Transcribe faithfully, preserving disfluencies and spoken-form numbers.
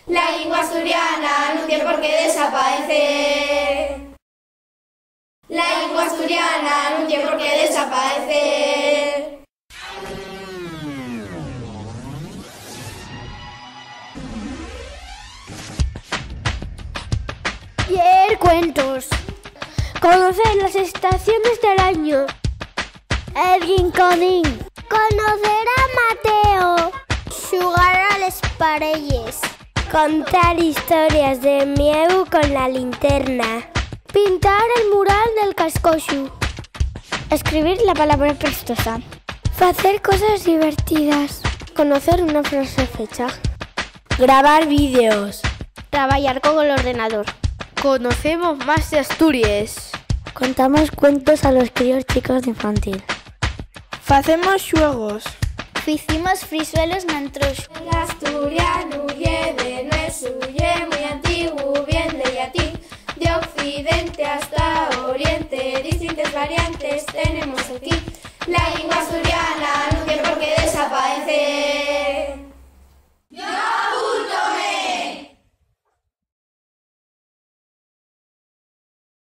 La llingua asturiana nun tien por qué desapaecer. La llingua asturiana nun tien por qué desapaecer. Lleer cuentos. Conocer las estaciones del año. El rinconín. Conocer a Mateo. Xugar a les parelles. Contar historias de mieu con la linterna. Pintar el mural del cascoxu. Escribir la palabra prestosa. Facer coses divertidas. Conocer una frase fecha. Grabar vídeos. Trabayar con el ordenador. Conocemos más de Asturies. Contamos cuentos a los críos chicos d'infantil. Facemos xuegos. Ficimos frisuelos na entruxa. L'asturianu ye de nuesu, ye mui antiguu, vien del llatín. De occidente hasta oriente, distintes variantes tenemos aquí. La